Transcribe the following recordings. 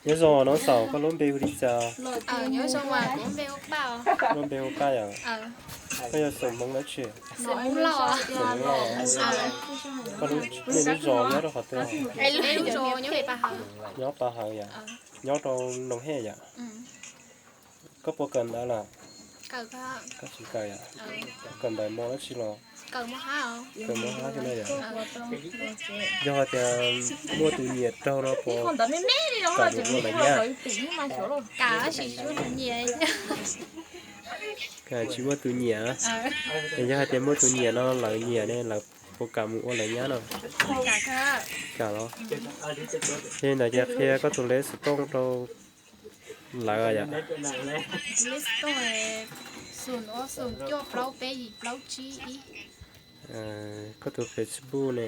Nyob zoo Nob Xaum, koj lub npe hu li cas? Lub npe hu Paj yom? Koj yog xeem Hmoob dab tsi? Koj, nej lub zos nyob rau qhov twg? Nyob Paj Hawv yom? Nyob rau Noo Hej yom? Koj puas kawm ntawv lawm? Koj tsis kawm yom? Kawm ntawv mos dab tsi los? Kawm mos hab xwb na yom? Yog hais tias muaj tus nyiam raug no puas kam mus ua lawv nyab? Tsis muaj tus nyiam. Yog hais tias muaj tus nyiam no lawv nyiam ne, lawv puas kam mus ua lawv nyab no? Kam los? Yog li ntawd ces qhia koj tus lej xov tooj rau lawv yom. Koj tus Facebook ne?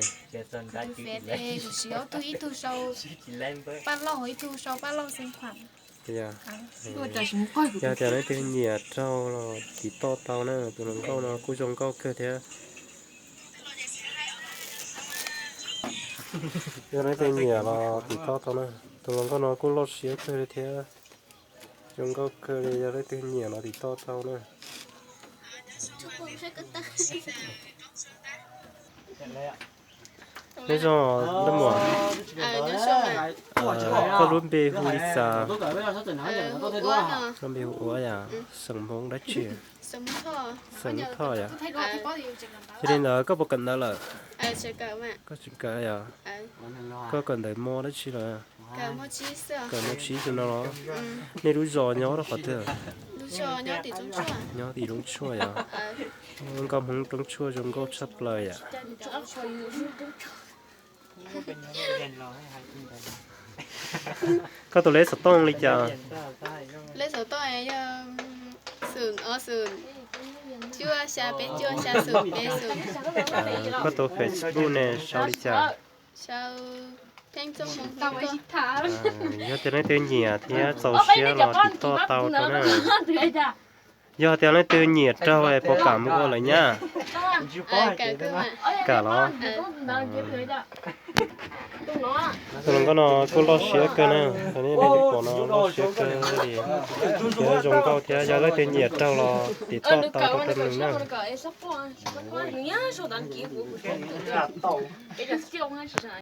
Kuv siv ob tug, ib tug sau Paj Lauj, ib tug sau Paj Lauj xeev Khuam. Yog tias leej twg nyiam raug los tim toj tau na, tus hluas nkauj no kuj zoo nkauj kawg thiab. Yog leej twg nyiam los tim toj tau na, tus hluas nkauj no kuj loj siab kawg li thiab. Zoo nkauj kawg li, yog leej twg nyiam los tim toj tau na. Nyob zoo, koj lub npe hu li cas? Lub npe hu ua yom, xeem Hmoob dab tsi? Xeem Thoj yom. Yog li ntawd koj puas kawm ntawv lawm? Koj tsis kawm yom? Koj kawm ntawv mos dab tsi lawm? Kawm mos tsib xwb no los? Nej lub zos nyob rau qhov twg? Nyob tim Roob Tshuaj yom? Nkauj Hmoob Roob Tshuaj zoo nkauj tshaj plaws yom. Koj tus lej xov tooj li cas? Lej xov tooj yog xum ob xum cuaj xya peb cuaj xya xum peb xum. Koj tus Facebook ne sau li cas? Sau Theej Txooj Hmoob Hmoob Tuaj. Yog tias leej twg nyiam thiab txaus siab los tim toj tau rau na. Yog tias leej twg nyiam raug puas kam mus ua lawv nyab? Kam los? Tus hluas nkauj no kuj loj siab kawg na, nej pom no loj siab kawg li. Thiab zoo nkauj thiab, yog leej twg nyiam raug los tim toj tau rau nws na.